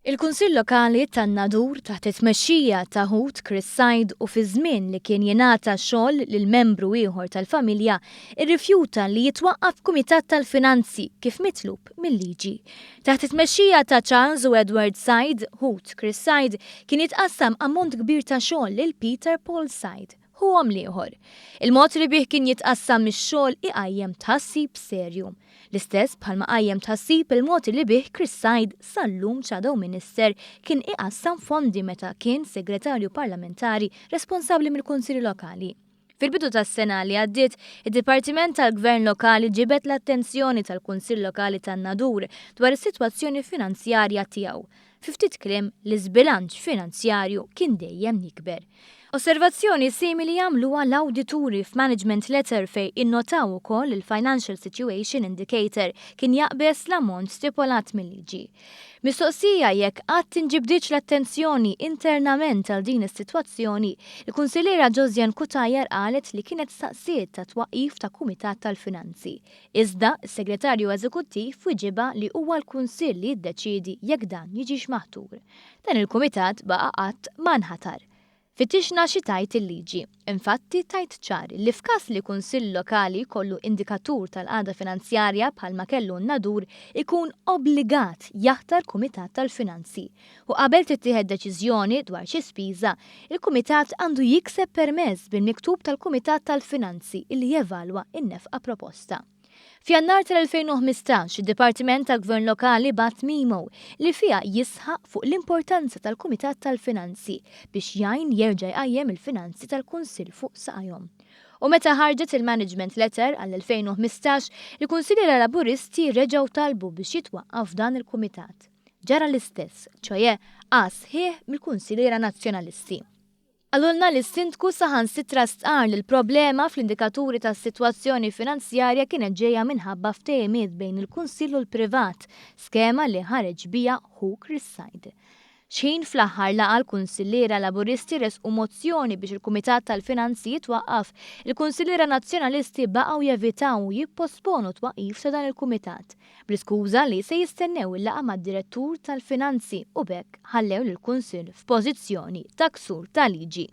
Il-Kunsill Lokali tan-Nadur taħt it-tmexxija ta' ħut Chris Said u fi żmien li kien jingħata xogħol lil membru ieħor tal-familja irrifjuta li jitwaqqaf Kumitat tal-Finanzi kif mitlub mil-liġi. Taħt it-tmexxija ta' Charles u Edward Said, ħut Chris Said, kien jitqassam ammont kbir ta' xogħol lil Peter Paul Said, ħuhom l-ieħor. Il-mod li bih kien jitqassam ix-xogħol iqajjem tħassib serju. L-istess bħalma qajjem tħassib il-mod li bih Chris Said sal-lum Shadow Minister kien iqassam fondi meta kien Segretarju Parlamentari responsabbli mill-Kunsilli Lokali. Fil-bidu tas-sena li għaddiet, id-Dipartiment tal-Gvern Lokali ġibed l-attenzjoni tal-Kunsill Lokali tan-Nadur dwar is-sitwazzjoni finanzjarja tiegħu. Fi ftit kliem, l-iżbilanċ finanzjarju kien dejjem jikber. Osservazzjoni simili għamluha l-awdituri f'management letter fejn innotaw ukoll li l-Financial Situation Indicator kien jaqbeż l-ammont stipulat mil-liġi. Mistoqsija jekk qatt inġibditx l-attenzjoni internament għal din is-sitwazzjoni, il-Kunsilliera Josianne Cutajar qalet li kienet staqsiet għat-twaqqif ta' Kumitat tal-Finanzi. Iżda, is-Segretarju Eżekuttiv wiġibha li huwa l-Kunsill li jiddeċiedi jekk dan jiġix maħtur. Dan il-kumitat baqa' qatt ma nħatar. Fittixna xi tgħid il-liġi. Infatti, tgħid ċar li f'każ li Kunsill Lokali jkollu indikatur tal-qagħda finanzjarja bħalma kellu n-Nadur ikun obbligat jaħtar Kumitat tal-Finanzi. U qabel tittieħed deċiżjoni dwar xi spiża, il-Kumitat għandu jikseb permess bil-miktub tal-Kumitat tal-Finanzi illi jevalwa n-nefqa proposta. F'Jannar tal-2015, id-Dipartiment tal-Gvern Lokali bagħat memo li fiha jisħaq fuq l-importanza tal-Kumitat tal-Finanzi biex jgħin jerġa' jqajjem il-finanzi tal-Kunsill fuq saqajhom. U meta ħarġet il-Management Letter għall-2015, il-Kunsilliera Laburisti reġgħu talbu biex jitwaqqaf dan il-Kumitat. Ġara l-istess, ċoe għas sħiħ mill-Kunsilliera Nazzjonalisti. Qalulna li s-Sindku saħansitra stqarr li l-problema fl-indikaturi tas-sitwazzjoni finanzjarja kienet ġejja minħabba ftehimiet bejn il-Kunsill u l-privat, skema li ħareġ biha ħu Chris Said. X'ħin fl-aħħar laqgħa l-Kunsilliera Laburisti ressqu mozzjoni biex il-Kumitat tal-Finanzi jitwaqqaf, il-Kunsilliera Nazzjonalisti baqgħu jevitaw u jipposponu t-twaqqif ta' dan il-Kumitat, bl-iskuża li se jistennew il-laqgħa mad-Direttur tal-Finanzi u b'hekk ħallew lill-Kunsill f'pożizzjoni ta' ksur ta' liġi.